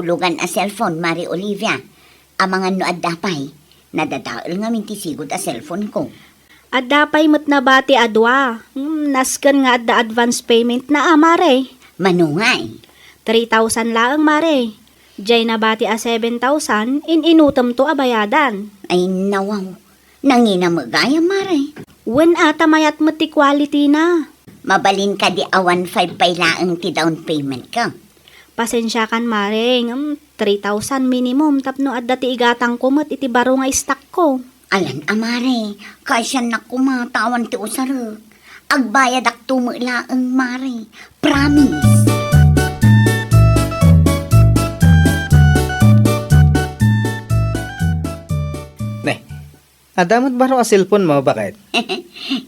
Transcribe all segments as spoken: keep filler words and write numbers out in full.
Hulugan a cellphone, Mare Olivia. Amangan no adda pay. Nadadael ngamin ti sigud a cellphone ko. Adda pay met nabati a dua. Hmm, nasken nga adda advance payment na a, Mare. Mano ngay? Three thousand laeng, Mare. Jay nabati a seven thousand, in-inutemto a bayadan. Ay, nawaw. Nangina met gayam, Mare. Wen a, ta mayat met ti quality na. Mabalin kadi a one five pay laeng ti down payment ka? Pasensiakan, Mare, ngem three thousand minimum tapno adda ti igatangko met iti baro nga stock ko. Alan a, Mare, kaasiannak koma ta awan ti usarek. Agbayadakto met laeng, Mare. Promise. Ne, adda met baro a cellphone mo, baket?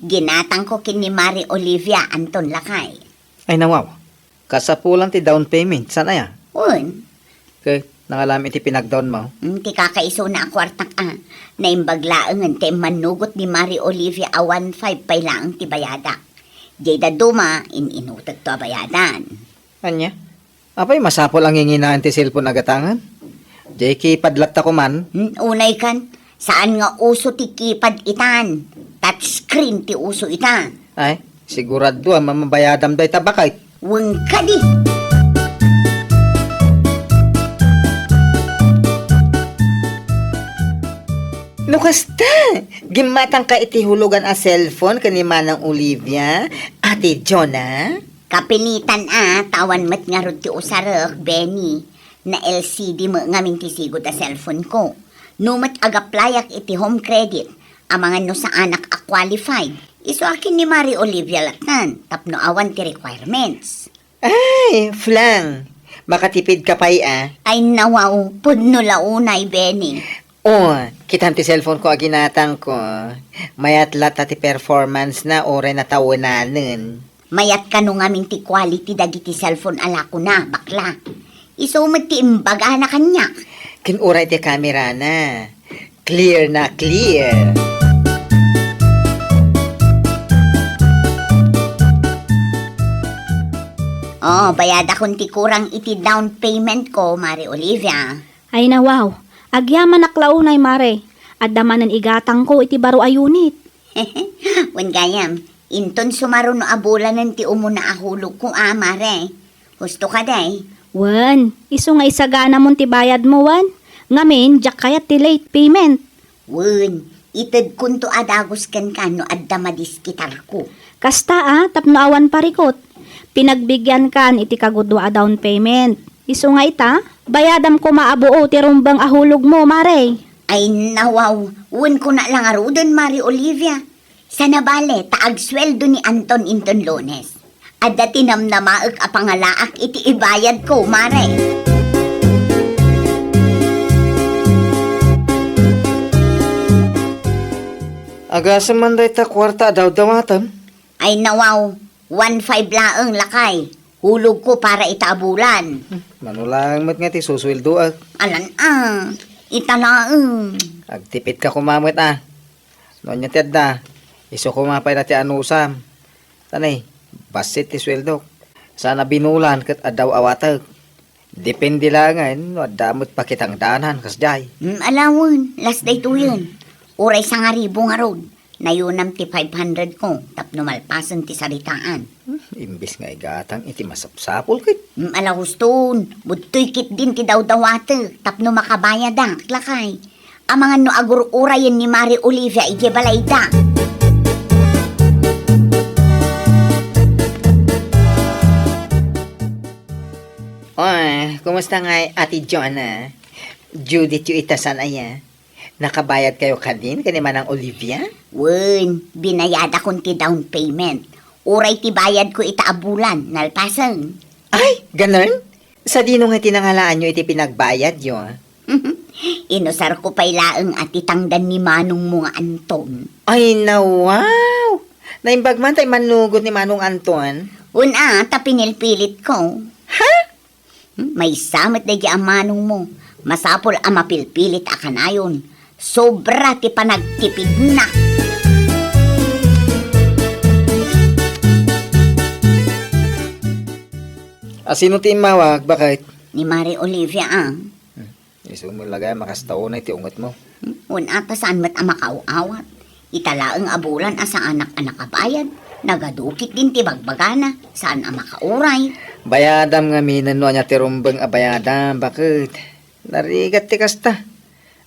Ginatangko ken ni Mare Olivia, Anton, lakay. Ay, nawaw. Kasapulan ti down payment, saan aya? Wen. Ket nangalam iti pinagdown mo? Mm, ti kakaisuna a kuartak a. Naimbag laengen ti immanugot ni Mare Olivia a one five pay laeng ti bayadak. Jay dadduma, in-inutekto a bayadan. Ania? Apay, masapul a nginginaen ti cellphone a gatangen? Jay keypad latta koman? Hmm, unay kan, saan nga uso ti keypad itan. Touchscreen ti uso ita. Ay, sigurado a mamabayadam dayta, baket. Wen kadi. No kasta, gimmatangka iti hulugan a cellphone ken ni Manang Olivia, Ate Jonah? Kapilitan a, ta awan met ngarud ti usarek, Benny. Na-L C D met ngamin ti sigud a cellphone ko. No met agaplayak iti Home Credit, amangan no saanak a qualified. Isu a ken ni Mare Olivia lattan, tapno awan ti requirements. Ay, Flang! Makatipid ka pay a. Ay, nawaw, pudno la unay, Benny. O, kitam ti cellphone ko a ginatangko. Mayat latta ti performance na, uray natawenanen. Mayat kano ngamin ti quality dagiti cellphone a lakona, bakla. Isu met ti imbagana kaniak. Ken uray ti camera na. Clear na clear. O, bayadakon ti kurang iti down payment ko, Mare Olivia. Ay, nawaw. Agyamanak la unay, Mare. Adda manen igatangko iti baro a unit. Wen gayam, inton sumaruno a bulanen ti umuna a hulogko a, Mare. Husto kadi? Wen, isu nga isaganamon ti bayadmo, wen? Ngamin, diak kayat ti late payment. Wen, itedkonto a dagus kenka no adda madiskitarko. Kasta a, tapno awan parikut. Pinagbigiankan iti kagudua a down payment. Isu nga ita, bayadam koma a buo ti rumbeng a hulogmo, Mare. Ay, nawaw, wen kuna la ngaruden, Mare Olivia. Sana bale, ta agsueldo ni Anton inton Lunes. Adda ti namnamaek a pangalaak iti ibayadko, Mare. Agasem man dayta kuarta a dawdawatem? Ay, nawaw, one five laeng, lakay. Hulogko para ita a bulan. Hmm, mano laeng met nga ti susueldoek? Alan a, ita laeng. Agtipitka koma met a. No ania ti adda, isu koma pay la ti anusam. Ta ne, bassit ti sueldok. Saan a binulan ket adda awatek. Depende laengen no adda met pakitangdanan kasdiay. Mm, ala wen, las daytoyen. Uray sangaribu ngarud, nayonam ti five hundred ko tapno malpasen ti saritaan. Hmm, imbes nga igatang iti masapsapul ket. Mm, ala huston, budtoy ketdin ti dawdawatek tapno makabayadak, lakay. Amangan no agur-urayen ni Mare Olivia idiay balayda. Oy, kumusta ngay, Ate Jonah? Due date yo ita, saan aya? Nakabayad kayo kadin ken ni Manang Olivia? Wen, binayadakon ti down payment. Uray ti bayadko ita a bulan, nalpasen. Ay, ganun? Sadino nga ti nangalaanyo iti pinagbayadyo? Inusarko pay laeng a ti tangdan ni manongmo nga Anton. Ay, nawaw! Naimbag man tay mannugot ni Manong Anton. Wen a, ta pinilpilitko. Ha? Hmm, maysa met daydi a manongmo. Masapul a mapilpilit a kanayon. Sobra ti panagtipidna. A sino ti immawag, baket? Ni Mari Olivia, ah. Hmm. Isu met la gayam a kasta unay ti ungetmo. Hmm? Wen, ata saan met a makaaw-awat. Ita laeng a bulan a saanak a nakabayad. Nagadukit din ti bagbagana. Saan a makauray. Bayadam ngamin no ania ti rumbeng a bayadam, baket. Narigat ti kasta.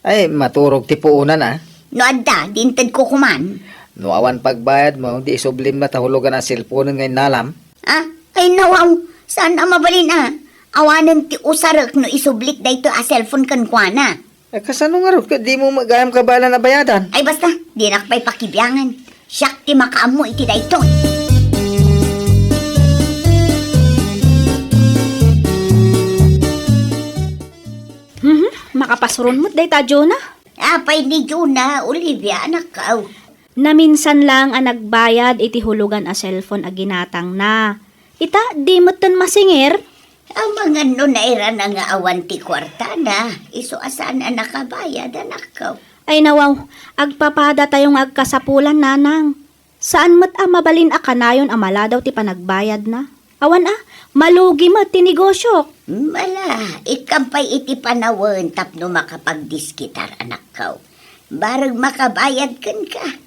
Ay, maturog ti puonan, a. No adda, di intedko koman. No awan pagbayadmo, di isublim ta hulugan a cellphone nga innalam. Ah, ay nawaw, saan a mabalin, a. Awanen ti usarek no isublik daytoy a cellphone kenkuana. Eh, kasano ngarud ket dimo met gayam kabaelan a bayadan? Ay basta, dinak pay pakibiangan. Siak ti makaammo iti daytoy. Mhm, makapasuron met dayta a Jonah. Apay ni Jonah, Olivia, anakkaw? Naminsan lang a nagbayad iti hulugan a cellphone a ginatangna. Ita, di metten masingir. Amangan no nairana nga awan ti kuartana, isu a saan a nakabayad, anakkaw. Ay nawaw, agpapadatayo nga agkasapulan, nanang. Saan met a mabalin a kanayon a maladaw ti panagbayadna. Awan a, malugi met ti negosiok. Mala, ikkan pay iti panawen tapno makapagdiskitar, anakkaw. Bareng makabayad kenka.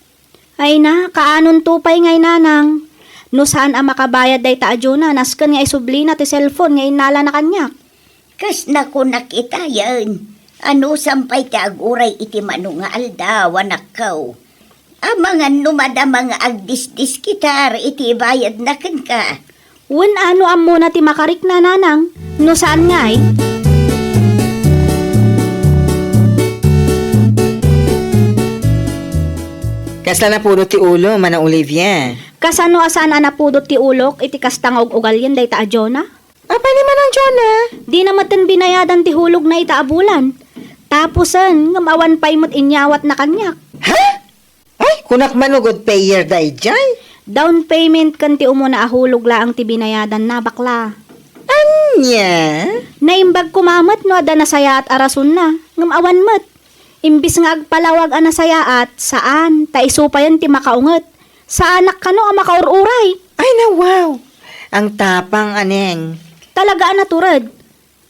Ay na, kaanonto pay ngay, nanang. No saan a makabayad dayta a Jonah, nasken nga isublina ti cellphone nga innalana kaniak. Kas nakunak itayen, anusan pay ti aguray iti mano nga aldaw, anakkaw. Amangan no madama nga agdisdiskitar iti ibayadna kenka. Wen a, no ammona ti makarikna, nanang, no saan ngay? Kasla napudot ti ulo, Mana Olivia? Kasano a saan a napudot ti ulok iti kasta nga ug-ugalien dayta a Jonah? Apay ni Manang Jonah? Dina metten binayadan ti hulogna ita a bulan. Tapusen, ngem awan pay met inyawatna kaniak. Ha? Ay, kunak man no good payer daydiay. Down payment ken ti umuna a hulog laeng ti binayadanna, bakla. Ania? Naimbag koma met no adda nasayaat a rasonna, ngem awan met. Imbis nga agpalawag a nasayaat, saan, ta isu payen ti makaunget. Saanak kano a makaur-uray. Ay, nawaw! Ang tapang, aneng. Talaga a natured.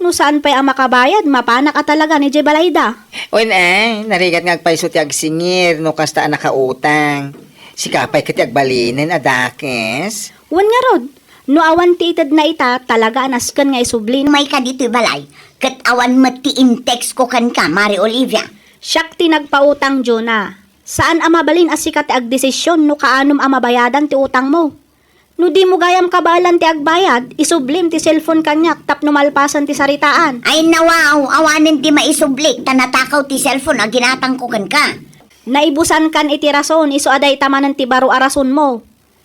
No saan pay a makabayad, mapanak a talaga idiay balayda. Wen, ay, narigat nga agpayso ti agsingir no kasta a nakautang. Sika pay ket ti agbalinen a dakes. Wen ngarud, no awan ti itedna ita, talaga a nasken nga isubli. Umayka ditoy balay, ket awan met ti in-text ko kenka, Mari Olivia. Siak ti nagpautang, Jonah. Saan a mabalin a sika ti agdesisyon no kaanom a mabayadan ti utangmo. No dimo gayam kabaelan ti agbayad, isublim ti cellphone kaniak tapno malpasen ti saritaan. Ay nawaw, awanen ti maisublik ta natakaw ti cellphone a ginatangko kenka. Naibusankan iti rason, isu a dayta manen ti baro a rasonmo.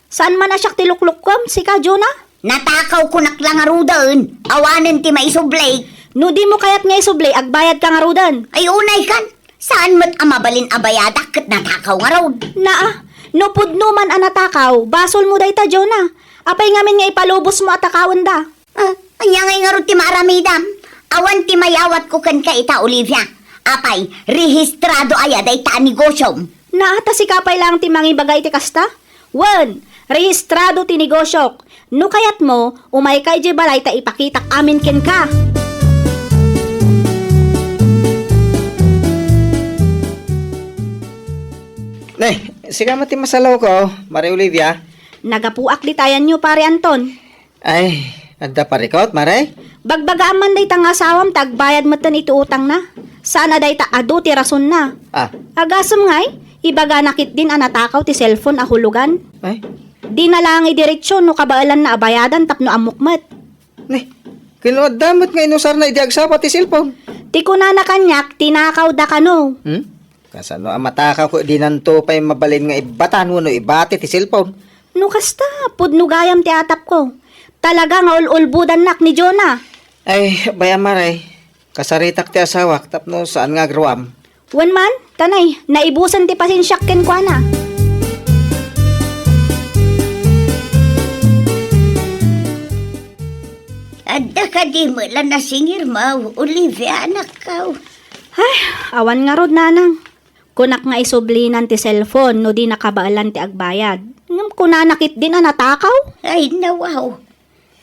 Saan man a siak ti luklukkom, sika, Jonah? Natakaw kunak la ngaruden, awanen ti maisubli. No dimo kayat nga isubli, agbayadka ngaruden. Ay unay kan, saan met a mabalin a bayadak ket natakaw ngarud. Naa, no pudno man a natakaw, basolmo dayta, Jonah. Apay ngamin nga ipalubosmo a takawenda? Ah, ania ngay ngarud ti maaramidam? Awan ti mayawatko kenka ita, Olivia. Apay, rehistrado aya dayta a negosyom? Naa, ta sika pay laeng ti mangibaga iti kasta? Wen, rehistrado ti negosyok. No kayatmo, umayka idiay balay ta ipakitak amin kenka. Ne, sika met ti masalawko, Mari Olivia. Nagapuak ditayanyo, Pare Anton. Ay, adda parikot, Mare? Bagbagaam man dayta nga asawam ta agbayad metten iti utangna. Saan a dayta adu ti rasonna. Ah. Agasem ngay, ibagana ketdin a natakaw ti cellphone a hulugan. Ay? Dina laeng idiretso no kabaelanna a bayadan tapno ammok met. Ne, ken no adda met nga inusarna idi agsapa ti cellphone? Ti kunana kaniak, tinakawda kano. Hmm? Kasano a matakaw ket dinanto pay mabalin nga ibbatan wenno ibati ti cellphone? No kasta, pudno gayam ti atapko. Talaga nga ul-ulbodannak ni Jonah. Ay, bay-am, Mare. Kasaritak ti asawak tapno saan nga agruam. Wen man, tanay, naibusen ti pasensiak kenkuana. Adda kadi met la nasingirmo, Olivia, anakko? Ay, awan ngarud, nanang. Kunak nga isublinan ti cellphone no di nakabaelan ti agbayad. Ngem kunana ketdin a natakaw? Ay, nawaw.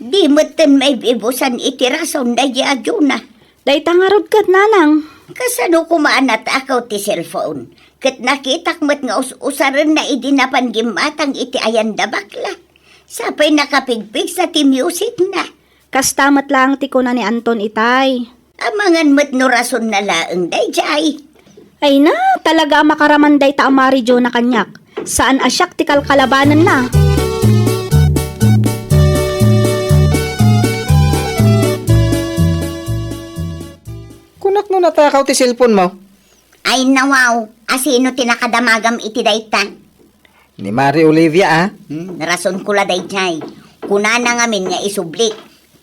Di metten maibibusan iti rason daydi a Jonah. Dayta ngarud ket, nanang. Kasano koma a natakaw ti cellphone? Ket nakitak met nga us-usarenna idi napan gimmatang iti ayan da bakla. Sapay nakapigpigsa ti music na. Kasta met laeng ti kuna ni Anton itay. Amangan met no rason na laeng daydiay. Ay na, talaga a makaraman dayta a Mari Jonah kaniak. Saan a siak ti kalkalabanenna. Kunak no natakaw ti cellphone mo? Ay nawaw, asino ti nakadamagam iti dayta? Ni Mari Olivia, a? Hmm, rason ko la daydiay. Kunana ngamin nga isublik.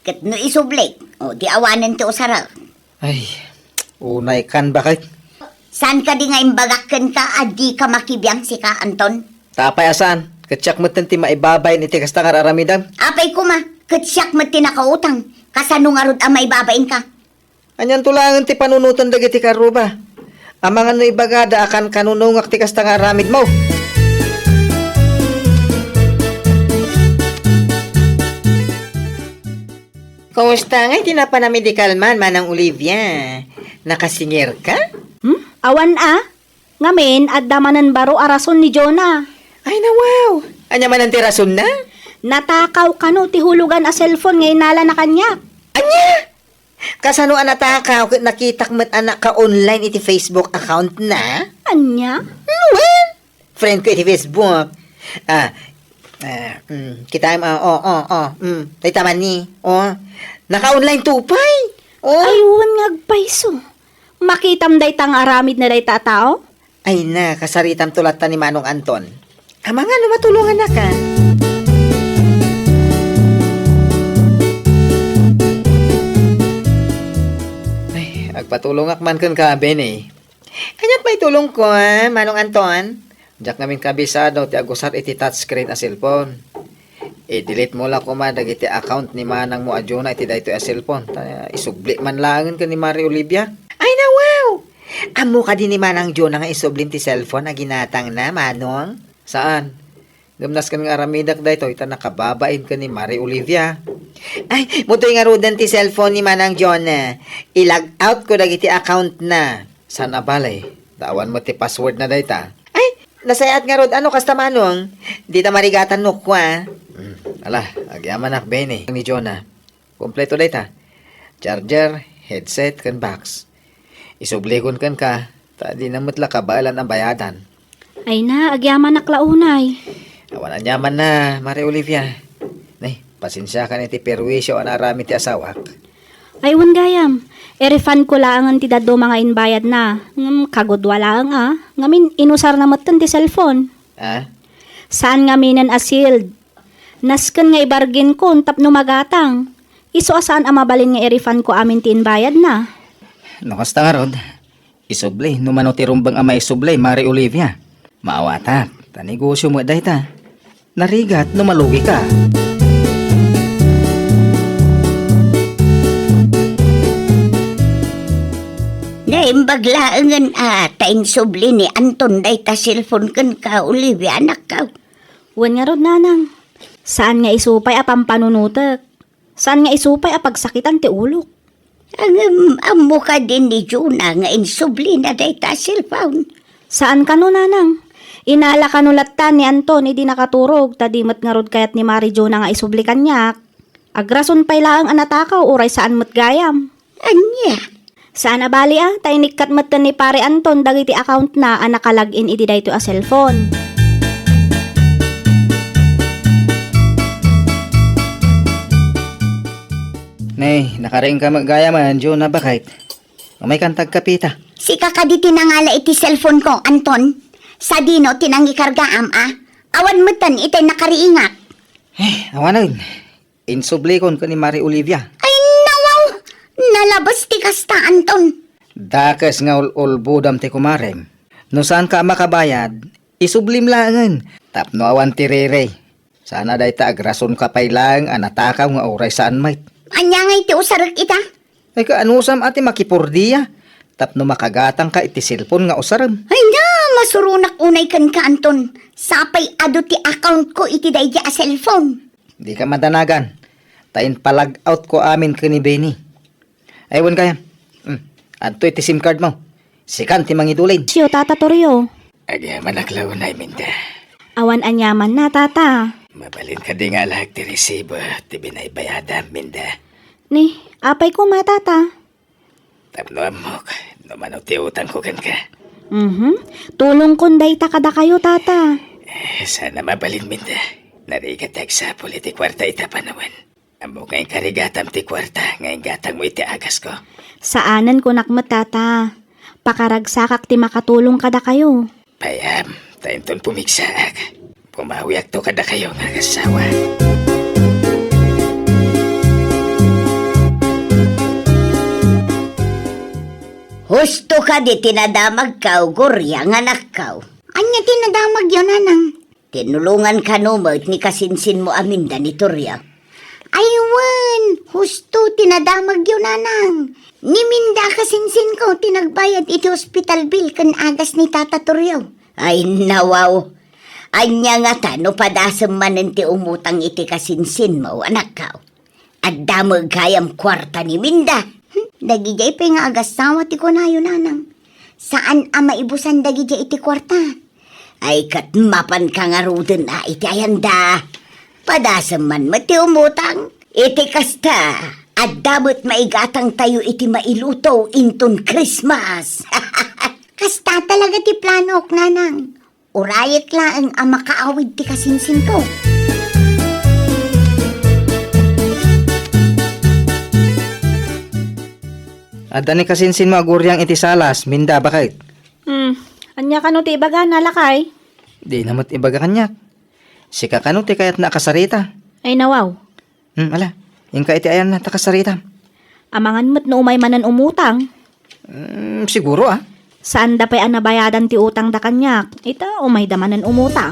Ket no isublik, o, di awanen ti usarek. Ay, unay kan, baket. Saan kadi nga imbagak kenka a dika makibiang sika, Anton? Apay a saan, ket siak metten ti maibabain iti kasta nga ar-aramidem. Apay koma, ket siak met ti nakautang. Kasano ngarud a maibabainka? Anianto laengen ti panunoten dagiti karruba? Amangan no ibagada a kankanunongak ti kasta nga aramidmo. Kumusta ngay ti napanam idi kalman, Manang Olivia? Nakasingirka? Hmm? Awan a? Ngamin, adda manen baro a rason ni Jonah. Ay, nawaw! Ania manen ti rasonna? Natakaw kano ti hulugan a cellphone nga inalana kaniak. Ania? Kasano a natakaw ket nakitak met a naka-online iti Facebook account na? Ania? Hmm, wen? Friend ko iti Facebook. Ah, ah, mm, kitaem, ah, oh, oh, oh, mm, dayta man ni, oh. Naka-online to pay. Oh. Ay, wen nga agpayso. Makitam dayta nga aramid na dayta a tao? Ay na, kasaritam to latta ni Manong Anton. Amangan no matulongannaka. Ay, agpatulongak man kenka, Benny. Aniat maitulongko, a, Manong Anton? Diak ngamin kabisado ti agusar iti touchscreen a cellphone. I-delete mo la koma dagiti account ni manangmo a Jonah iti daytoy a cellphone. Ta isubli man laengen ken ni Mari Olivia. Ay, nawaw! Ammo kadi ni Manang Jonah nga isublim ti cellphone a ginatangna, Manong? Saan? Ngem nasken nga aramidek daytoy ta nakababain ken ni Mari Olivia. Ay, mutoy ngaruden ti cellphone ni Manang Jonah. I-log out ko dagiti account na. Saan a bale? Ta awan met ti password na dayta. Ay, nasayaat ngarud, ano kasta, Manong? Dita marigatan no kua. Hmm, ala, agyamanak, Benny. Ni Jonah. Kompleto dayta. Charger, headset, ken box. Isublikon kenka, ta dina met la kabaelan a bayadan. Ay na, agyamanak la unay. Awan aniaman na, Mari Olivia. Nay, pasensiakan iti perwisyo a naaramid ti asawak. Ay, wen gayam. I-refund ko laengen ti dadduma nga inbayadna. Ngem kagudua laeng a. Ngamin, inusarna metten ti cellphone. Ah? Saan ngaminen a sealed. Nasken nga ibargain kon tapno magatang. Isu a saan a mabalin nga i-refund ko amin ti inbayadna. No kasta ngarud, isubli no mano ti rumbeng a maisubli, Mari Olivia. Maawatak, ta negosyo met dayta. Narigat no malugika. Naimbag laengen a ta insubli ni Anton dayta cellphone kenka, Olivia, anakkaw. Wen ngarud, nanang. Saan nga isu pay a pampanunotek. Saan nga isu pay a pagsakitan ti ulok. Ngem, ammo kadi ni Jonah nga insublina dayta a cellphone? Saan kano, nanang. Inala kano latta ni Anton idi nakaturog, ta di met ngarud kayat ni Mari Jonah nga isubli kaniak. Agrason pay laeng a natakaw, uray saan met gayam. Ania? Saan a bali a, ta inikkat metten ni Pare Anton dagiti account na a naka-login iti daytoy a cellphone. Nay, nakariingka met gayam, Jonah, baket. Umay kanta agkapita. Sika kadi ti nangala iti cellphone ko, Anton? Sadino ti nangikargaam a? Awan metten itay nakariingak. Eh, awanen. Insublikon ken ni Mari Olivia. Ay, nawaw! Nalabes ti kasta, Anton. Dakes nga ul-ulbodam ti kumarem. No saanka a makabayad, isublim laengen tapno awan ti riri. Sana dayta agrasonka pay laeng a natakaw nga uray saan met. Ania ngay ti usarek ita? Ay, kaanusam a ti makipurdia tapno makagatangka iti cellphone nga usarem. Ay na, masuronak unay kenka, Anton. Sapay adu ti account ko iti daydi a cellphone. Dika madanagan. ta inpalag-out ko amin ken ni Benny. Ay, wen gayam. Hmm. Adtoy ti SIM card mo. Sikan ti mangidulin. Sio, Tata Torio. Agyamanak la unay, Minda. Awan aniaman na, Tata. Mabalin kadi nga alaek ti resibo ti binaybayadam, Minda? Ni, apay koma, Tata? Tapno ammok no mano ti utangko kenka. Mhm. Tulongkon dayta kadakayo, Tata. Eh, sana mabalin, Minda. Narigat ti agsapul iti kuarta ita panawen. Ammok nga inkarigatam ti kuarta nga inggatangmo iti agasko. Saanen, kunak met, Tata. Pakaragsakak ti makatulong kadakayo. Payam, ta inton pumigsaak, bumawiakto kadakayo nga agassawa. Husto kadi ti nadamagko, Gloria nga anakko. Ania ti nadamagyo, Nanang? Tinulongan kano met ni kasinsinmo a Minda ni Torio? Ay wen, husto ti nadamagyo, Nanang. Ni Minda a kasinsinko ti nagbayad iti hospital bill ken agas ni Tata Torio. Ay, nawaw. Ania ngata no padasem manen ti umutang iti kasinsinmo, anakko? Adda met gayam kuarta ni Minda. Hmm, dagidiay pay nga agassawa ti kunayo, Nanang. Saan a maibusan dagidiay iti kuarta. Ay, ket mapanka ngaruden a iti ayanda. Padasem man met ti umutang. Iti kasta, adda met maigatangtayo iti mailuto inton Christmas. Kasta talaga ti planok, Nanang. Urayek laeng a makaawid ti kasinsinko. Adda ni kasinsinmo a Guriang iti salas, Minda, baket? Hmm, ania kano ti ibagana, lakay? Dina met ibaga kaniak. Sika kano ti kayatna a kasarita? Ay, nawaw. Hmm, ala, inka iti ayanna ta kasaritam. Amangan met no umay manen umutang. Hmm, siguro, ah. Saanda pay a nabayadan ti utangda kaniak, ita umayda manen umutang.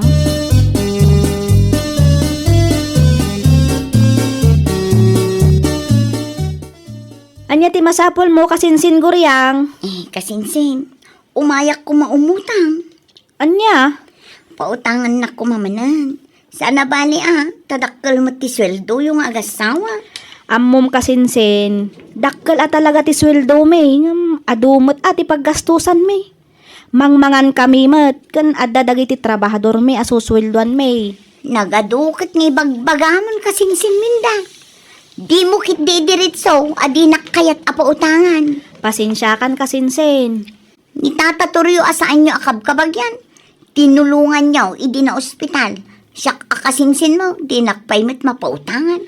Ania ti masapulmo, kasinsin, Guriang? Eh, kasinsin, umayak koma umutang. Ania? Pautangannak koma manen. Saan a bali a, ta dakkel met ti sueldoyo nga agassawa. Ammom, kasinsin, dakkel a talaga ti sueldomi, ngem adu met a ti paggastusanmi. Mangmangankami met, ken adda dagiti trabahadormi a susueldoanmi. Nagadu ket nga ibagbagamon, kasinsin, Minda. Dimo ketdi idiretso a dinak kayat a pautangan. Pasensiakan, kasinsin. Ni Tata Torio a saanyo a kabkabagian, tinulonganyo idi naospital. Siak a kasinsinmo, dinak pay met mapautangan.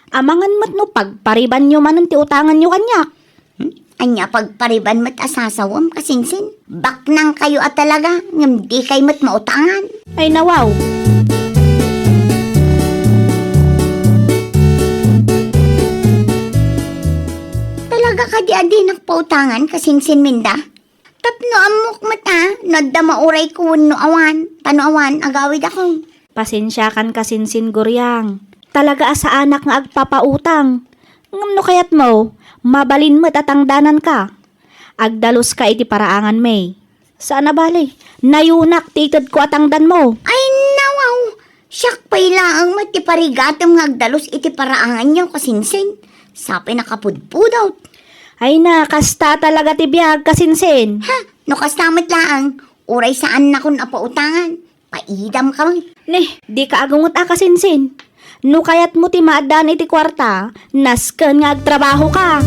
Amangan met no pagparibanyo manen ti utanganyo kaniak. Hmm? Ania pagpariban met a sasawem, kasinsin? Baknangkayo a talaga, ngem dikay met mautangan. Ay, nawaw. Talaga kadi a dinak pautangan, kasinsin, Minda? Tapno ammok met a, no adda maurayko wenno awan, ta no awan, agawidakon. Pasensiakan, kasinsin, Guriang. Talaga a saanak nga agpapautang. Ngem no kayatmo, mabalin met a tangdananka. Agdaluska iti paraanganmi. Saan a bali, nayunak ti itedko a tangdanmo. Ay, nawaw! Siak pay laeng met ti parigatem nga agdalus iti paraanganyo, kasinsin. Sapay nakapudpudot. Ay na, kasta talaga ti biag, kasinsin. Ha? No kasta met laeng, uray saannakon a pautangan. Paidam ka man. Ni, dika agunget a, kasinsin. No kayatmo ti maaddaan iti kuarta, nasken nga agtrabahoka.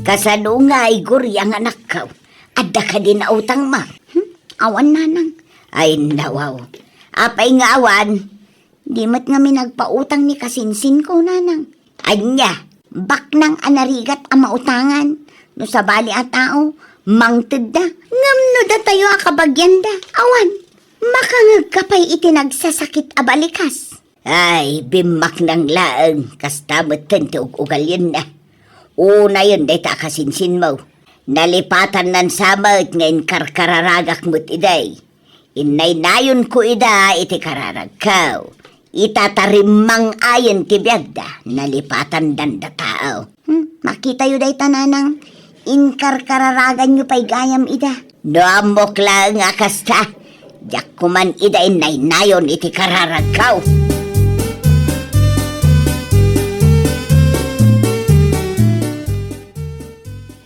Kasano ngay, Guriang, anakko? Adda kadi nautangmo? Hmm? Awan, Nanang. Ay, nawaw. Apay nga awan? Di met ngamin agpautang ni kasinsinko, Nanang. Ania, baknang a narigat a mautangan. No sabali a tao, mangtedda. Ngem no datayo a kabagianda, awan. Makangegka pay iti nagsasakit a balikas. Ay, bimmaknang laeng, kasta metten ti ug-ugalenna. Unayen dayta a kasinsinmo. Nalipatannan sa met nga inkarkararagak met idi. Innaynayonko ida iti kararagko. Itatarimmang-ayen ti biagda, nalipatandan datao. Hmm, makitayo dayta, Nanang. Inkarkararaganyo pay gayam ida. No ammok laeng a kasta, Diak koman ida innaynayon iti kararagko.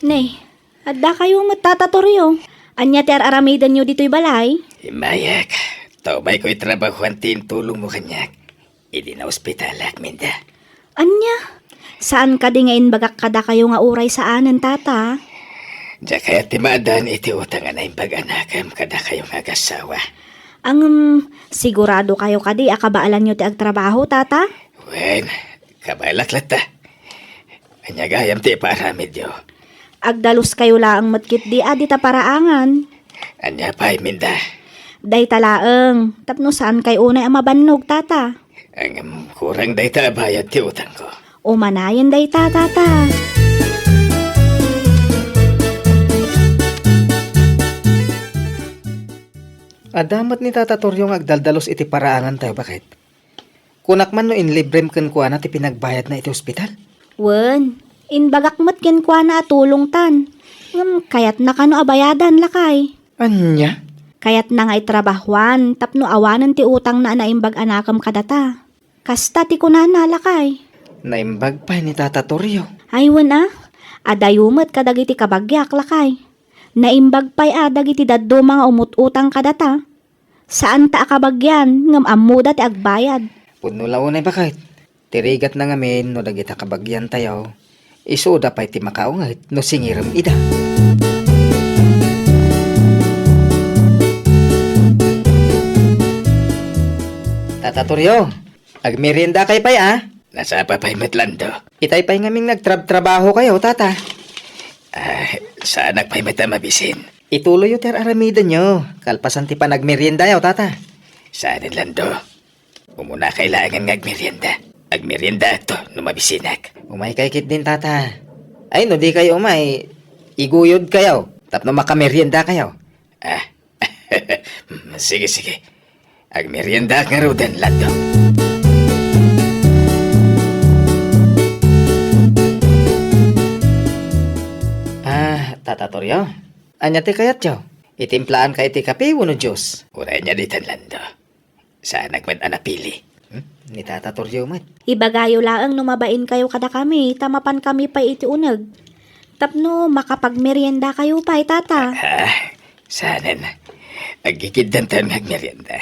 Ne, addakayo met, Tata Torrio. Ania ti ar-aramidenyo ditoy balay? Immayak, ta umayko itrabahoan ti intulongmo kaniak idi naospitalak, Minda. Ania? Saan kadi nga imbagak kadakayo nga uray saanen, Tata? Diak kayat ti maaddaan iti utang a naimbag a anakem kadakayo nga agassawa. Ngem, siguradokayo kadi a kabaelanyo ti agtrabaho, Tata? Wen, kabaelak latta. Ania gayam ti ipaaramidyo? Agdaluskayo laeng met ketdi a dita paraangan. Ania pay, Minda? Dayta laeng, tapno saankay unay a mabannog, Tata. Ngem kurang dayta a bayad ti utangko. Umanayen dayta, Tata. Adda met ni Tata Torrio nga agdaldalus iti paraangantayo, baket. Kunak man no inlibrem kenkuana ti pinagbayadna iti ospital? Wen, imbagak met kenkuana a tulongtan. Ngem kayatna kano a bayadan, lakay? Ania? Kayatna nga itrabahoan tapno awanen ti utangna a naimbag a anakem kadata. Kasta ti kunana, lakay. Naimbag pay ni Tata Torrio. Ay, wen a, adayo met kadagiti kabagiak, lakay. Naimbag pay a dagiti dadduma nga umut-utang kadata. Saanta a kabagian, ngem ammoda ti agbayad. Pudno la unay, baket. Ti rigatna ngamin no dagita kabagiantayo, isuda pay ti makaunget no singirem ida. Tata Torrio, agmeriendakay pay a? Nasapa pay met, Lando. Itay pay ngamin nga agtrabtrabahokayo, Tata. Ah, saanak pay met a mabisin. Ituloyyo ti ar-aramidenyo, kalpasan ti panagmeriendayo, Tata. Saanen, Lando. Umunakay laengen nga agmerienda. Agmeriendaakto no mabisinak. Umaykay ketdin, Tata. Ay, no dikay umay, iguyodkayo tapno makameriendakayo. Ah, sige, sige. Agmeriendaak ngaruden, Lando. Ah, Tata Torrio, ania ti kayatyo? Itimplaankayo ti kape wenno juice? Uray ania ditan, Lando. Saanak met a napili. Hmm? Ni Tata Torrio met. Ibagayo laeng no mabainkayo kadakami, ta mapankami pay iti uneg. Tapno makapagmeriendakayo pay, Tata. Ah, saanen. Aggigiddentayon nga agmerienda.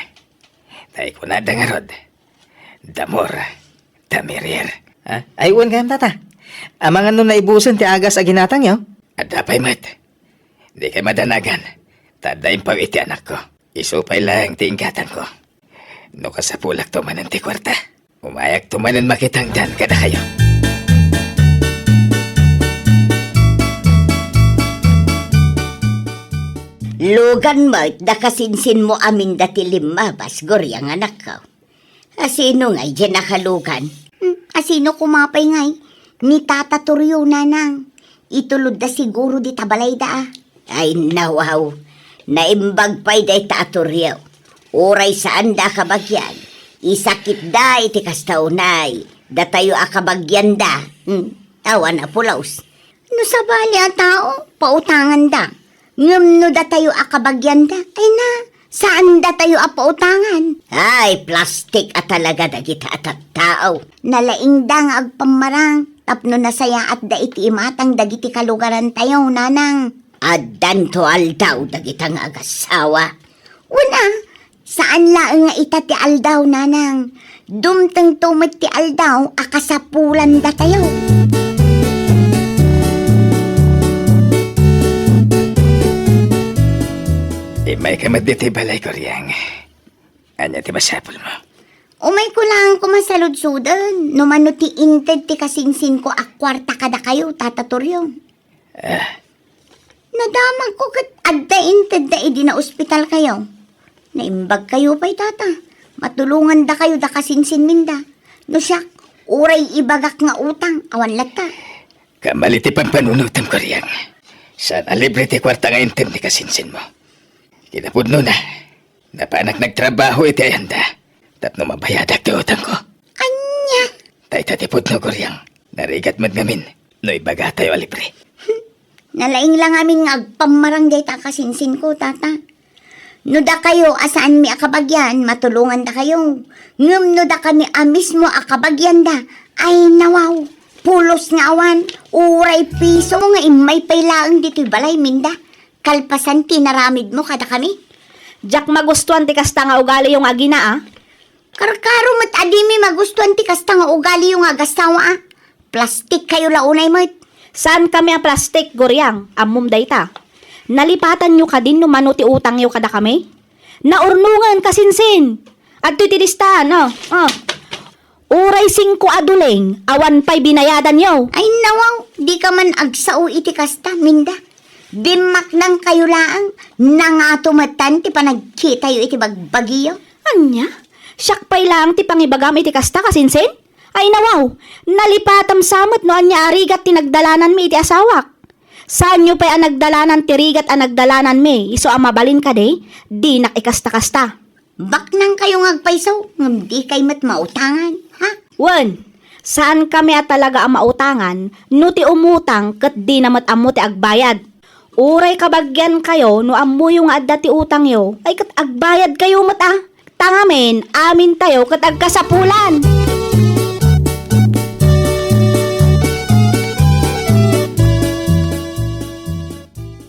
Ta ikunada ngarud, "The more, the merrier." Ha? Ay, wen gayam, Tata. Amangan no naibusen ti agas a ginatangyo? Adda pay met. Dikay madanagan, ta adda impaw iti anakko. Isu pay laeng ti inggatangko. No kasapulakto manen ti kuarta, umayakto manen makitangdan kadakayo. Lugan met da kasinsinmo a Minda ti limmabas, Guriang anakko. Asino ngay diay nakalugan? Hmm, asino koma pay ngay? Ni Tata Torrio, nanang. Itulodda siguro dita balayda a. Ay, nawaw. Naimbag pay dayta a Torrio. Uray saanda a kabagian, isakitda iti kasta unay datayo a kabagianda. Hmm, awan a pulos. No sabali a tao, pautanganda. Ngem no datayo a kabagianda, ay na, saan datayo a pautangan. Ay, plastik a talaga dagita a tattao. Nalaingda nga agpammarang tapno nasayaatda iti imatang dagiti kalugarantayo, nanang. Addanto aldaw dagita nga agassawa. Wen a, saan laeng nga ita ti aldaw, nanang. Dumtengto met ti aldaw a kasapulandatayo. Immayka met ditoy balay, Guriang. Ania ti masapulmo? Umayko laeng koma saludsuden no mano ti inted ti kasinsinko a kuarta kadakayo, Tata Torrio. Ah. Nadamagko ket adda intedda idi naospitalkayo. Naimbagkayo pay, Tata. Matulongandakayo da kasinsinminda. No siak, uray ibagak nga utang, awan latta. Kamali ti pampanunotem, Guriang. Saan a libre ti kuarta nga inted ni kasinsinmo. Kinapudnona, napanak nagtrabaho iti ayanda tapno mabayadak ti utangko. Ania? Dayta ti pudno, Guriang. Narigat met ngamin no ibagatayo a libre. Nalaing la ngamin nga agpammarang dayta a kasinsinko, Tata. No dakayo a saanmi a kabagian, matulongandakayo. Ngem no dakami a mismo a kabagianda, ay nawaw, pulos nga awan, uray piso nga immay pay laeng ditoy balay, Minda. Kalpasan ti inaramidmo kadakami. Diak magustuan ti kasta nga ugaliyo nga agina, a. Karkaro met a dimi magustuan ti kasta nga ugaliyo nga agasawa, a. Plastik kayo la unay met. Saan kami a plastik, Guriang? Ammom dayta. Nalipatanyo kadin no mano ti utangyo kadakami? Naurnongen, kasinsin! Adtoy ti listaan, o, o. Uray singko a duleng, awan pay binayadanyo. Ay, nawaw, dika man agsao iti kasta, Minda. Dimmaknangkayo laeng, nangato metten ti panagkitayo iti bagbagiyo. Ania? Siak pay laeng ti pangibagam iti kasta, kasinsin? Ay, nawaw, nalipatam sa met no ania a rigat ti nagdalananmi iti asawak. Saanyo pay a nagdalanan ti rigat a nagdalananmi, isu a mabalin kadi, dinak ikasta-kasta. Baknangkayo nga agpayso, ngem dikay met mautangan, ha? Wen, saankami a talaga a mautangan no ti umutang ket dina met ammo ti agbayad. Uray kabagiankayo no ammoyo nga adda ti utangyo, ay ket agbayadkayo met, a. Ta ngamin, amintayo ket agkasapulan.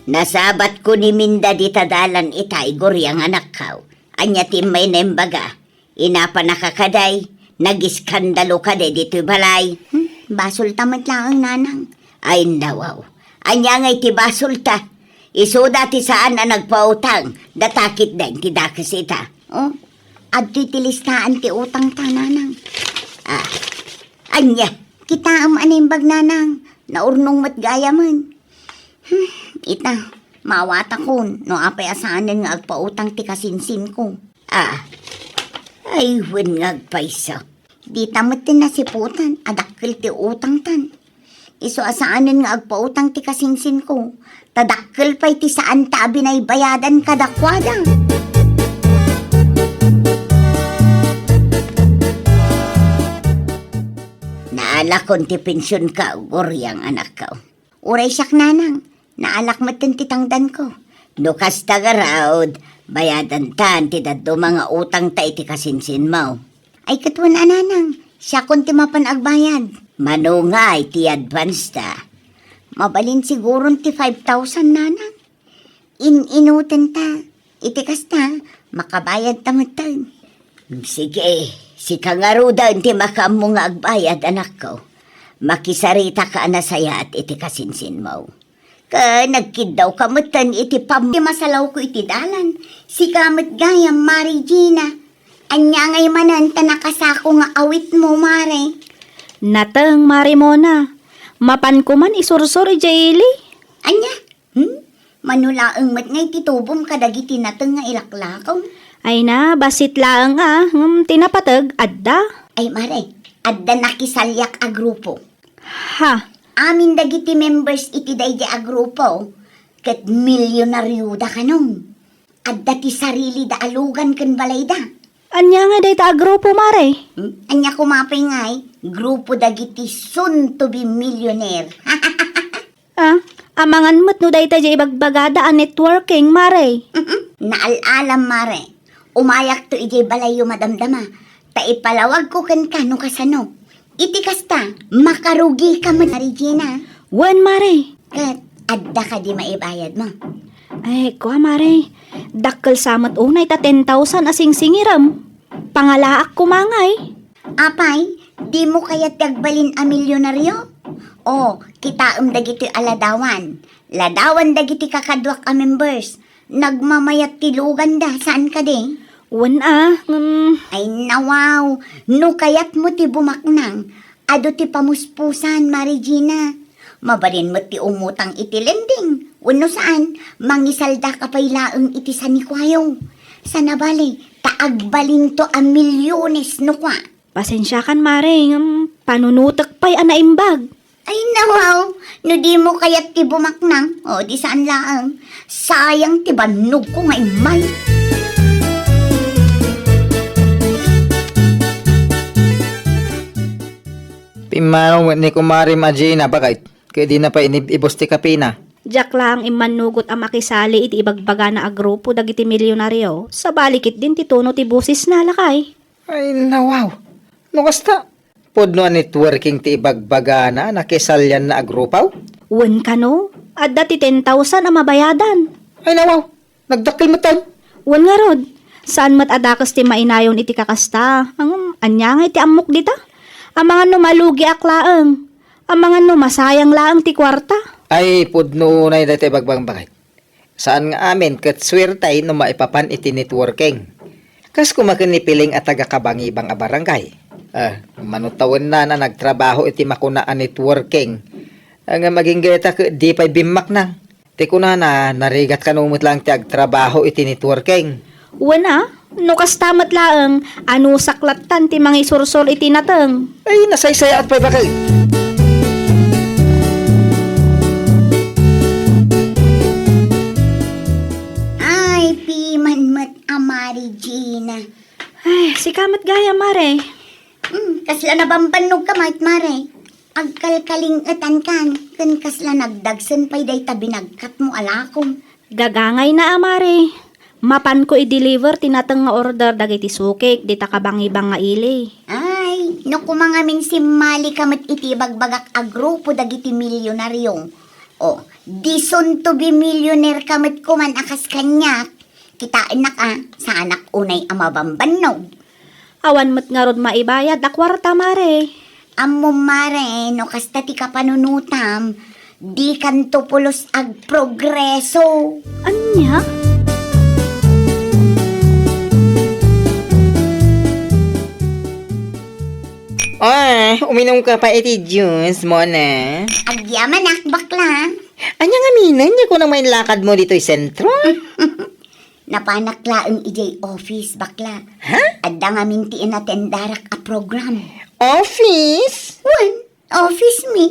Nasabatko ni Minda dita dalan itay, Guriang anakkaw. Ania ti immay naimbaga? Inapanaka kadi? Nagiskandalo kadi ditoy balay? Hmm, basolta met laeng, nanang. Ay, nawaw. Ania ngay ti basolta? Isuda ti saan a nagpautang, data ketdin ti dakes ita. O, adtoy ti listaan ti utangta, nanang. A, ania? Kitaem a naimbag, nanang. Naurnong met gayamen. Hmm, ita, maawatakon no apay a saanen nga agpautang ti kasinsinko. A, ay, wen nga agpayso. Dita met ti nasiputan a dakkel ti utangtan. Isu a saanen nga agpautang ti kasinsinko, ta dakkel pay ti saanta a binaybayadan kadakuada. Naalakon ti pensionko, Guriang anakko. Uray siak, nanang, naalak metten ti tangdanko. No kasta ngarud, bayadantan ti dadduma nga utangta iti kasinsinmo. Ay, ket wen a, nanang, siakon ti mapan agbayad. Mano ngay ti advance ta? Mabalin siguron ti five thousand, nanang. In-inutenta. Iti kasta, makabayadta metten. Sige, sika ngaruden ti makaammo nga agbayad, anakko. Makisarita ka a nasayaat iti kasinsinmo. Ket nagkiddawka metten iti pam-, ti masalawko iti dalan. Sika met gayam, Mare Gina. Ania ngay manen ta nakasako nga awitmo, Mare? Nateng, Mare Mona. Mapanko man isursor idiay ili. Ania? Hmm? Mano laeng met ngay ti tubom kadagiti nateng nga ilaklakom? Ay na, bassit laeng a, ngem ti napateg, adda. Ay, Mare, adda nakisaliak a grupo. Ha? Amin dagiti members iti daydiay a grupo, ket milyonarioda kanon. Adda ti sarilida a lugan ken balayda. Ania nga dayta a grupo, Mare? Hmm? Ania koma pay ngay? Grupo dagiti soon to be millionaire. Ah, amangan met no dayta diay ibagbagada a networking, Mare. Naal-alam, Mare. Umayakto idiay balayyo madamdama, ta ipalawagko kenka no kasano. Iti kasta, makarugika met, Mare Gina. Wen, Mare. Ket, adda kadi maibayadmo? Ay, kua, Mare. Dakkel sa met unay ta ten thousand a singsingirem. Pangalaak koma ngay. Apay, dimo kayat ti agbalin a milyonaryo? O, kitaem dagitoy a ladawan. Ladawan dagiti kakaduak a members. Nagmamayat ti luganda, saan kadi? Wen a, ngem. Ay, nawaw. No kayatmo ti bumaknang, adu ti pamuspusan, Mare Gina. Mabalin met ti umutang iti lending. Wenno saan, mangisaldaka pay laeng iti sanikuayo. Sana bale, ta agbalinto a milyones no kua. Pasensiakan, Mare, ngem panunotek pay a naimbag. Ay, nawaw, no dimo kayat ti bumaknang, o, di saan laeng. Sayang ti bannogko nga immay. Pimmanaw met ni Kumare Magina, baket, ket dina pay inib-ibus ti kapina. Diak laeng immannugot a makisali iti ibagbagana a grupo dagiti milionario, sabali ketdin ti tono ti bosesna, lakay. Ay, nawaw. No kasta, pudno a networking ti ibagbagana a nakisalianna a grupo? Wen kano, adda ti ten thousand a mabayadan. Ay, nawaw. Nagdakkel metten. Wen ngarud, saan met a dakes ti mainayon iti kakasta. Ngem, ania ngay ti ammok dita? Amangan no malugiak laeng. Amangan no masayang laeng ti kuarta. Ay, pudno unay daytoy bagbagbaket. Saan nga amin ket suertay no maipapan iti networking. Kas koma ken ni Piling a taga-Kabangibang a barangay. Ah, mano tawenna a nagtrabaho iti makuna a networking. Ngem agingga ita ket di pay bimmaknang. Ti kunana, narigat kano met laeng ti agtrabaho iti networking. Wen a, no kasta met laeng, anusak lattan ti mangisursor iti nateng. Ay, nasaysayaat pay baket. Ay, piman met a Mari Gina. Ay, sika met gayam, Mare. Hmm, kasla nabambannog ka met, Mare. Agkalkaling-etankan, ken kasla nagdagsen pay dayta binagkatmo a lakom. Gagangayna a, Mare. Mapanko i-deliver ti nateng nga order dagiti sukik dita Kabangibang nga ili. Ay, no koma ngamin simmali ka met iti ibagbagak a grupo dagiti milionario. O, disunto bi millionaire ka met koman a kas kaniak. Kitaennak a, saanak unay a mabambannog. Awan met ngarud maibayad a kuarta, Mare. Ammom, Mare, no kasta ti kapanunotam, dikanto pulos agprogreso. Ania? Ah, uminom ka pa iti juice mo na. Agyamanak, bakla. Ania ngamin, ania kunam nga inlakad mo ditoy sentro? Napanak laeng idiay office, bakla. Ha? Adda ngamin ti inatendarak a program. Office? Wen, office mi.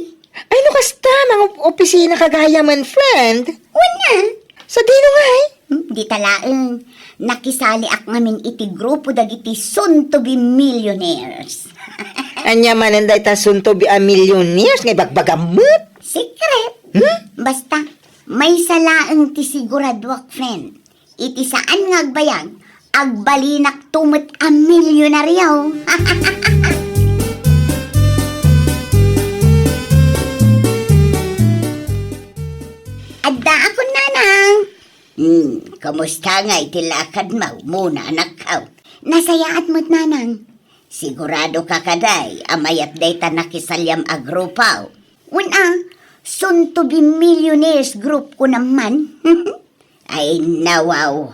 Ay, no kasta, mga opisina ka gayam, friend. Wen nga. Sadino ngay? Hmm, dita laeng. Nakisaliak ngamin iti grupo dagiti soon to be millionaires. Ania manen dayta soon to be a millionaires nga ibagbagam met? Secret. Hmm? Basta, maysa laeng ti siguraduak, friend. Iti saan nga agbayag, agbalinakto met a milyonaryo. Addaakon, nanang. Hmm, kumusta ngay ti lakadmo, Mona, anakko? Nasayaat met, nanang. Sigurado ka kadi a mayat dayta nakisaliam a grupo? Wen a, soon to be millionaires group ko naman. Ay, nawaw.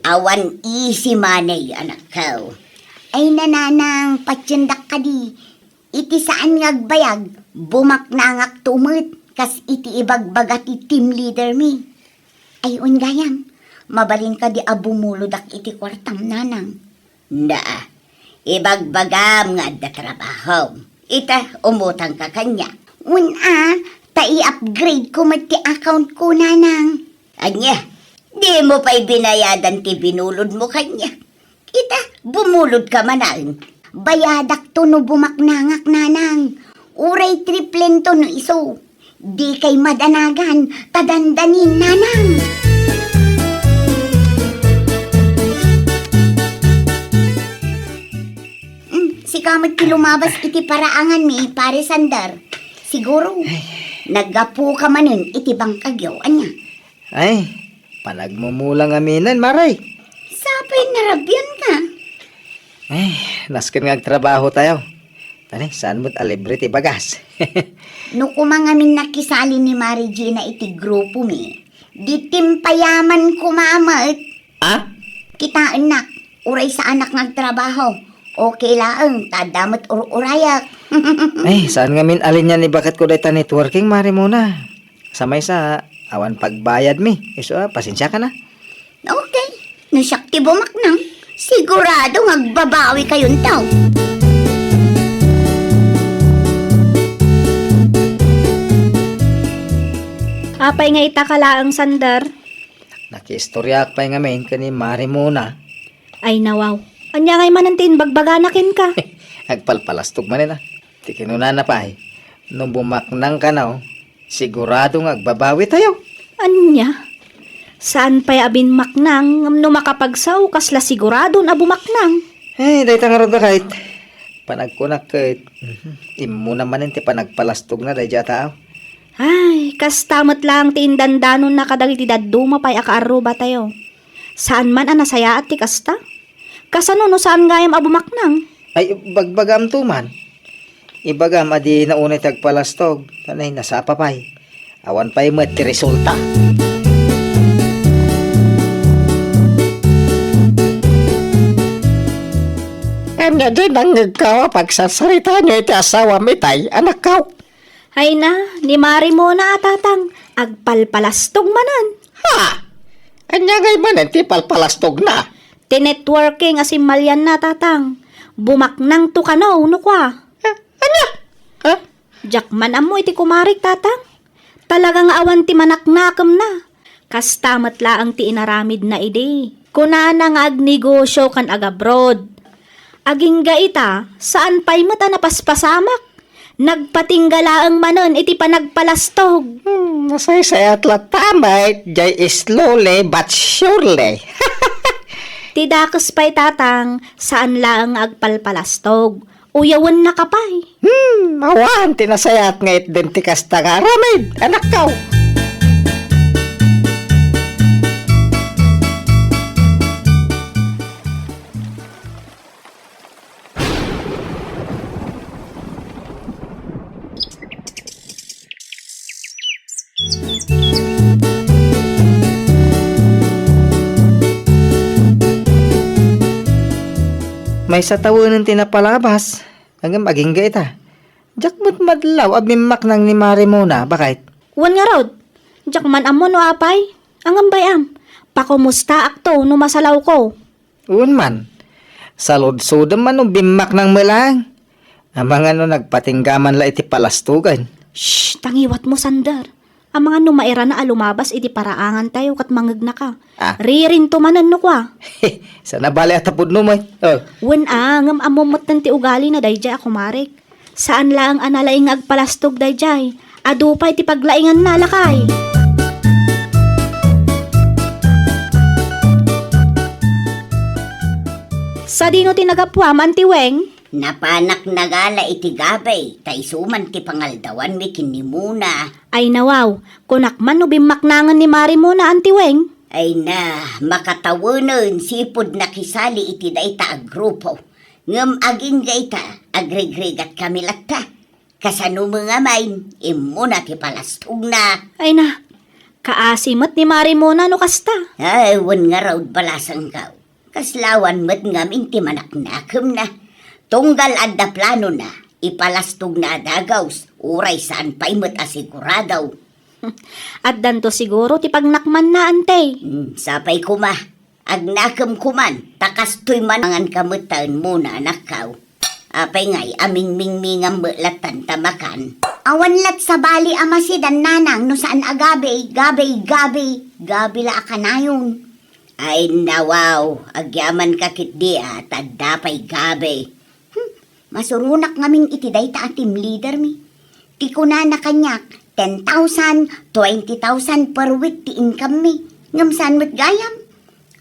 Awan easy money, anakko. Ay, nanang, patiendak kadi. Iti saan nga agbayag, bumaknangakto met, kas iti ibagbaga ti team leader mi. Ay, wen gayam, mabalin kadi a bumulodak iti kuartam, nanang? Nia, ibagbagam nga adda trabahom. Ita, umutangka kaniak. Wen a, ta i-upgrade ko met ti account ko, nanang. Ania, dimo pay binayadan ti binulodmo kaniak? Ita, bumulodka manen. Bayadakto no bumaknangak, nanang. Uray triplento no isu. Dikay madanagan, ta dandanin, nanang. Mm, sika met ti lumabas iti paraangan mi, Pare Sandar. Siguro, naggapuka manen iti bangkagyo, ania? Ay, panagmumula ngamin, Mare. Sapay narabian ka. Ay, nasken nga agtrabaho tayo. Tani, saan met a libre ti bagas? No koma ngamin nakisali ni Mari Gina iti grupo mi, di timpayaman koma met. Ah? Kitaennak, uray saanak nga agtrabaho. Okay laeng, ta adda met ur-urayak. Ay, saan ngamin a linia ni baket ko dayta networking, Mare Mona. Sa maysa, awan pagbayad mi. Isu a, pasensiaka na. Okay. No siak ti bumaknang, sigurado nga agbabawi kayonto. Apay nga ita ka laeng, Sandar? Nakiistoriaak pay ngamin ken ni Mare Mona. Ay, nawaw. Ania ngay manen ti imbagbagana kenka? Agpalpalastog manen a. Ti kinunana pay, no bumaknang kano, sigurado nga agbabawi tayo. Ania? Saan pay a bimaknang, ngem no makapagsao, kasla siguradon a bumaknang. Ay, dayta ngarud, baket. Panagkunak ket, mhm, immuna manen ti panagpalastogna daydiay a tao. Ay, kasta met laeng ti indandanonna kadagiti dadduma pay a kaarrubatayo. Saan man a nasayaat ti kasta? Kasano no saan gayam a bumaknang? Ay, bagbagaamto man. Ibagam a dina unay ti agpalastog, ta nay nasapa pay. Awan pay met ti resulta. Ania diay nangngegkaw a pagsarsaritaanyo iti asawam itay, anakkaw? Ay na, ni Mari Mona a, tatang, agpalpalastog manen. Ha? Ania ngay manen ti palpalastogna? Ti networking a simmalianna, tatang. Bumaknangto kano, no kua. Eh, ania? Ha? Diak man ammo iti kumarik, tatang. Talaga nga awan ti manaknakemna. Kasta met laeng ti inaramidna idi. Kunana nga agnegosio ken agabroad. Agingga ita, saan pay met a napaspasamak. Nagpatingga laeng manen iti panagpalastog. Hmm, nasaysayaat latta met, jay slowly but surely. Ti dakes pay, tatang, saan laeng nga agpalpalastog. Uyawennaka pay. Hmm, awan ti nasayaat nga itdem ti kasta nga aramid, anakkaw. Maysa tawenen ti napalabas, ngem agingga ita. Diak met madlaw a bimmaknang ni Mari Mona, baket. Wen ngarud, diak man ammo no apay. Ngem bay-am, pakumustaakto no masalawko. Wen man, saludsodem man no bimmaknang met laeng. Amangan no nagpatingga man la iti palastogan. Shh! Tangiwatmo, Sander. Amangan no mairana a lumabas iti paraangantayo ket mangegnaka. Ah. Ririnto manen no kua. Saan a bale a ta pudno met. Oh. Wen a, ngem ammo metten ti ugalina daydiay a kumarek. Saan laeng a nalaing nga agpalastog daydiay. Adu pay ti paglainganna, lakay. Sadino ti nagapuam, Anti Weng? Napanak nagala iti gabi, ta isu man ti pangaldawanmi ken ni Mona. Ay nawaw, kunak man no bimmaknangen ni Mari Mona, Anti Weng? Ay na, makatawenen sipud nakisali iti dayta a grupo. Ngem agingga ita, agrigrigatkami latta. Kasano met ngamin, immuna ti palastogna. Ay na, kaasi met ni Mari Mona no kasta. Ay, wen ngarud balasangko. Kasla awan met ngamin ti manaknakemna. Tunggal adda planona, ipalastogna a dagaus, uray saan pay met a sigurado. Addanto siguro ti pagnakmanna, Ante. Hmm, sapay koma. Agnakem koman, ta kastoy man mangan ka met ta wen Mona, anakko. Apay ngay a mingmingmingam met lattan ta makan? Awan lat sabali a masidan, nanang, no saan a gabi, gabi, gabi, gabi la a kanayon. Ay, nawaw, agyamanka ketdi a, ta adda pay gabi. Hmm, masuronak ngamin iti dayta a team leader mi. Ti kunana kaniak, ten thousand, twenty thousand per week ti income mi. Ngem saan met gayam?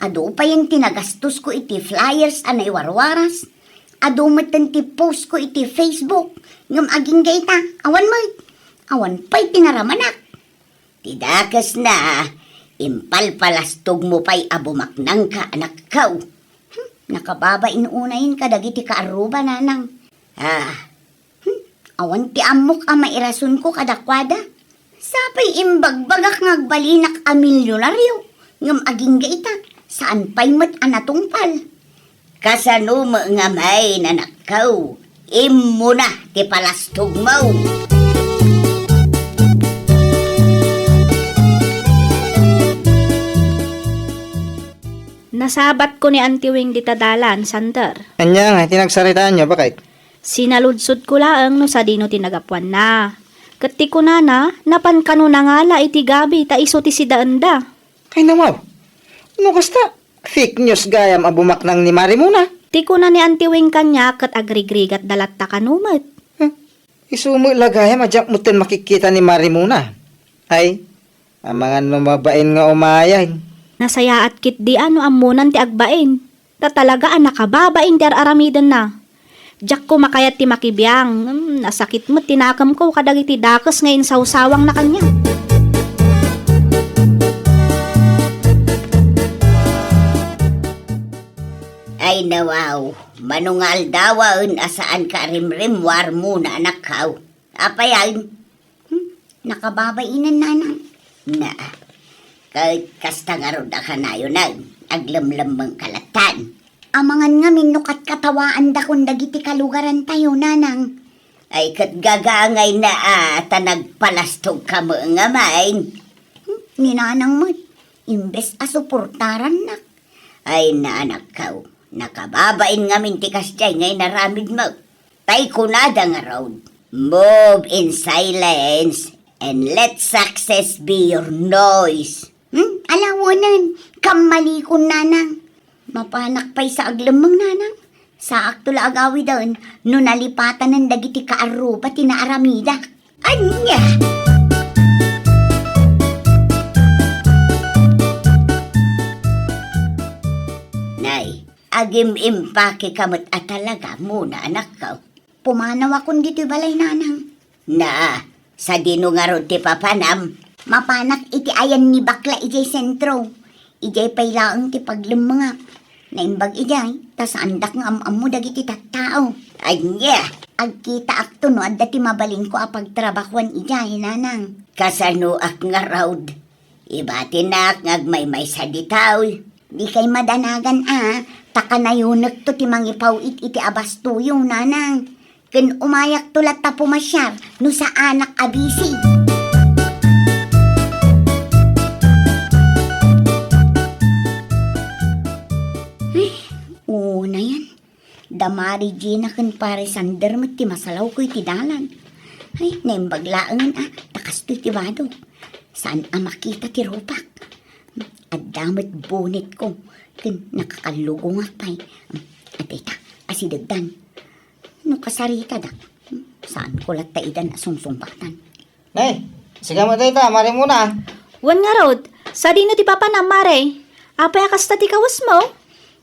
Adu payen ti nagastosko iti flyers a naiwarwaras. Adu metten ti post ko iti Facebook. Ngem agingga ita, awan met. Awan pay ti naramanak. Ti dakesna, impalpalastogmo pay a bumaknangka, anakko. Hmm, nakababain unayen kadagiti kaarruba, nanang. Ah, hmm, awan ti ammok a mairasonko kadakuada. Sapay imbagbagak nga agbalinak a milionario, ngem agingga ita, saan pay met a natungpal. Kasano met ngamin, anakko? Immuna ti palastogmo. Nasabatko ni Anti Weng dita dalan, Sander. Ania nga ti nagsaritaanyo, baket? Sinaludsodko laeng no sadino ti nagapuanna. Ket ti kunana, napan kano nangala iti gabi ta isu ti sidaenda. Ay, nawaw. No kasta, fake news gayam a bumaknang ni Mari Mona. Ti kuna ni Anti Weng kaniak ket agrigrigatda latta kano met. Hmm. Isu met la gayam a diak metten makikkita ni Mari Mona. Ay, Amangan no mabain nga umayen. Nasayaat ketdi a no ammonan ti agbain. Ta talaga a nakababain ti ar-aramidenna. Diak koma kayat ti makibiang. Hmm, nasakit met ti nakemko kadagiti dakes nga insawsawangna kaniak. Ay, nawaw, mano nga aldawen a saanka a rimrimmuar, Mona, anakko. Apay, ay? Hmm, nakababainen, nanang. Na, ket kasta ngarud a kanayon, aglemlemmengka lattan. Amangan ngamin no katkatawaandakon dagiti kalugarantayo, nanang. Ay, ket gagangayna a ta nagpalastogka met ngamin. Hmm, ni nanang met, imbes a suportarannak. Ay, na, anakko, nakababain ngamin ti kasdiay nga inaramidmo. Tay kunada ngarud, "Move in silence and let success be your noise." Hmm? Ala, wen, kammalikon, nanang. Mapanak pay sa aglemmeng, nanang. Saakto la agawiden no nalipatanen dagiti kaarruba ti naaramidak. Ania? Nay, agim-impakeka met a talaga, Mona, anakko. Pumanawakon ditoy balay, nanang. Na, sadino ngarud ti papanam? Mapanak iti ayan ni Bakla idiay sentro. Idiay pay laeng ti paglemmengak. Naimbag idiay, ta saandak nga am-ammo dagiti tattao. Ania? Agkitaakto no adda ti mabalinko a pagtrabahuan idiay, nanang. Kasanoak ngarud? Ibatinak nga agmaymaysa ditoy. Dikay madanagan a, ta kanayonekto ti mangipaw-it iti abastoyo, nanang. Ken umayakto latta pumasiar no saanak a bisi. Ay, unayen. Da Mari Gina ken Pare Sander met ti masalawko iti dalan. Ay, naimbag laengen a, ta kastoy ti badok. Saan a makita ti rupak. Adda met bonetko ken nakakallugongak pay. Adda ita, asidegdan. No kasaritadak, saanko latta idan a sungsungbatan. Nay, sika met dayta, Mari Mona. Wen ngarud, sadino ti papanam, Mare? Apay a kasta ti kawesmo?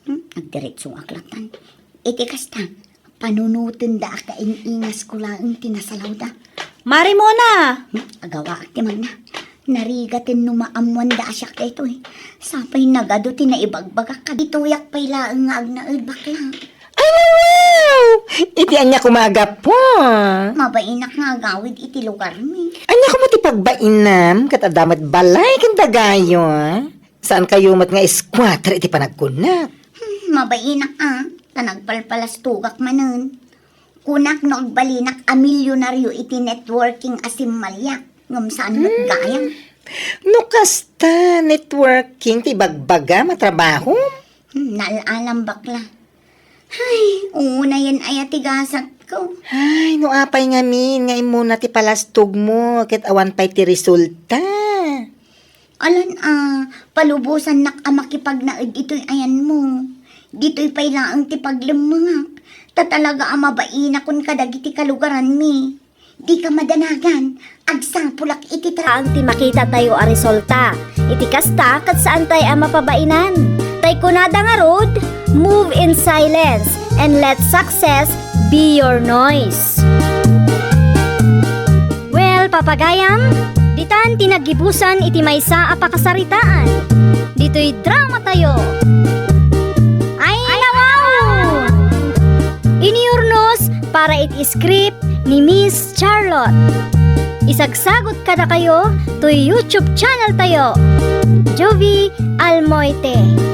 Hmm, agdiretsoak lattan. Iti kasta, panunotenda a kain-ingasko laeng ti nasalawda. Mare Mona! Hmm, agawaak ti magna. Narigaten no maammoanda a siak daytoy. Sapay nagadu ti naibagbagak, kaditoyak pay laeng nga agnaed, bakla. Ay, wow! Iti ania koma a gapu? Mabainak nga agawid iti lugarmi. Ania koma ti pagbainam? Ket adda met balay ken dagayo, a? Saankayo met nga iskuater iti panagkunak? Hmm, mabainak a, ta nagpalpalastogak manen. Kunak no agbalinak a milionario iti networking a simmaliak, ngem saan met gayam. No kasta, networking ti ibagbagam a trabaho? Hmm, naal-alam, bakla. Ay, unayen aya ti gasatko. Ay, no apay ngamin nga immuna ti palastogmo ket awan pay ti resulta? Alan a, palubosannak a makipagnaed itoy ayanmo. Ditoy pay laeng ti paglemmengak, ta talaga a mabainakon kadagiti kalugaranmi. Dika madanagan, agsapulak iti tra- Saan ti makitatayo a resulta. Iti kasta, ket saantay a mapabainan. Tay kunada ngarud, "Move in silence and let success be your noise." Well, papagayam, ditan ti naggibusan iti maysa a pakasaritaan. Ditoy drama tayo. Ay, nawaw! Iniurnos para iti script ni Miss Charlotte. Isagsagot kadakayo toy YouTube channel tayo, Jovie Almoite.